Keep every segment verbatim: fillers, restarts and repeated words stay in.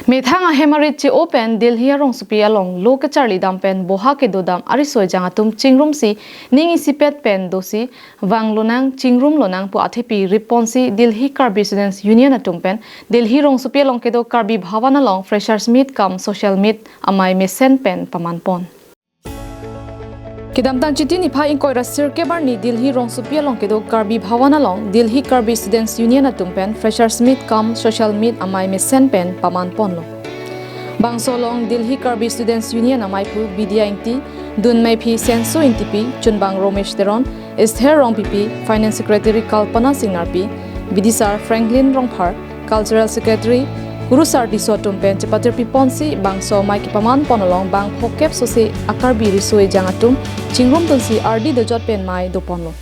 Methang ahem arit che-o pen Delhi arongsopi along lo kacharli dam pen boha kedo dam ariso ejang atum chingrumsi ning isipet pen dosi vang lonang chingrum lonang pu athepi rip ponsi Delhi Karbi Students Union atum pen Delhi rongsopi along kedo Karbi Bhavan along Freshers Meet cum Social Meet amei mesen pen paman pon. Kedamtang Chiti niphai ingkoi ra sirkep arni Delhi rongsopi along kedo Karbi Bhavan along Delhi Karbi Students Union atum pen Freshers Meet cum Social Meet amei mesen pen paman ponlo. Bangso along Delhi Karbi Students Union ameiphu Bidya Ingti, dunmeiphi Senso Ingtipi, chunbang Romesh Teron, Esther Rongpipi, Finance Secretary Kalpana Singnarpi, bidisar Franklin Rongphar, Cultural Secretary Kurusar Tisso atum pen chepatirpi ponsi bangso amei kepaman pon along bang phokep sose a-Karbi riso ejang atum chingrum dunsi ardi dojot pen amei do ponlo.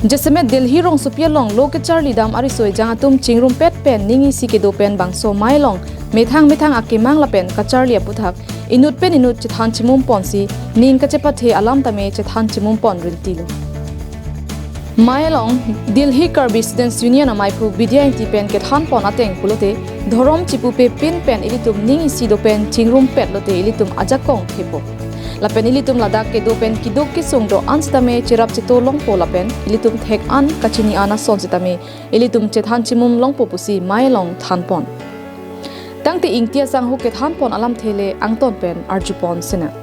Jasemet Delhi rongsopi along lo kacharli dam ariso ejang atum chingrumpet pen ning isi kedo pen bangso amei along methang methang akemang lapen kacharli aputhak inut pen inut chethan chimum ponsi ning kachepathe alam tame chethan chimum pon rintilo. Amei along Delhi Karbi Students Union ameiphu Bidya Ingti pen kethan pon ateng pulote, dhorom chipupe pin pen ilitum ning isi do pen chingrumpet lote ilitum ajakong thepo. Lapen ilitum ladak kedo pen keduk kesung do-an sitame cherap cheto longpo lapen ilitum thek-an kachini-an ason sitame ilitum chethan chimum longpo pusi amei along than pon. Tangte Ingti asangho kethan pon alamthe le angton pen arju pon sinang.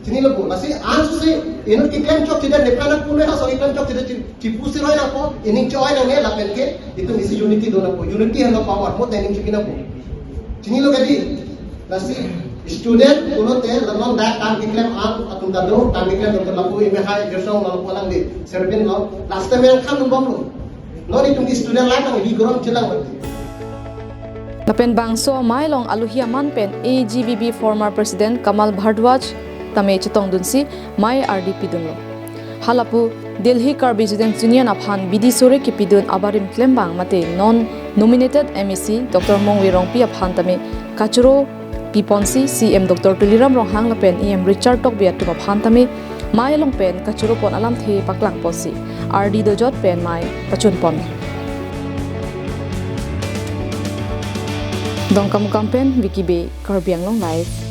Chinilo pu, lasi an sose inut keklem chok chedam nephan apume ha so keklem chok chedam chi-, chipu si roi nangpo, ining choi nangne lapen ke, itum isi unity do nangpo, unity henlo power, mo tening chiki nangpo. Chinilo kadi, lasi student pulote, la non dak kam keklem an atum ta do, kam keklem atum lapu ime hai, Jirsong lapu alangli, Serbin lo, last time yang kan umbom lo. Non itum student life ang hi gorom chelang mati. Lapen bangso amei along alohi aman pen A G V B former President Kamal Bhardwaj tame chetongdunsi amei ardi pidunlo. Halapu Delhi Karbi Students Union aphan bidi sore kepidun abarim klembang mate non nominated M A C Doctor Mongve Rongpi aphan tame kachoro piponsi C M Doctor Tuliram Ronghang lapen E M Richard Tokbi atum aphan tame amei along pen kachoro pon alamthe paklang ponsi ardi dojot pen amei pachun pon. Dongkamukam pen Vicky Bey, Karbi Anglong Live.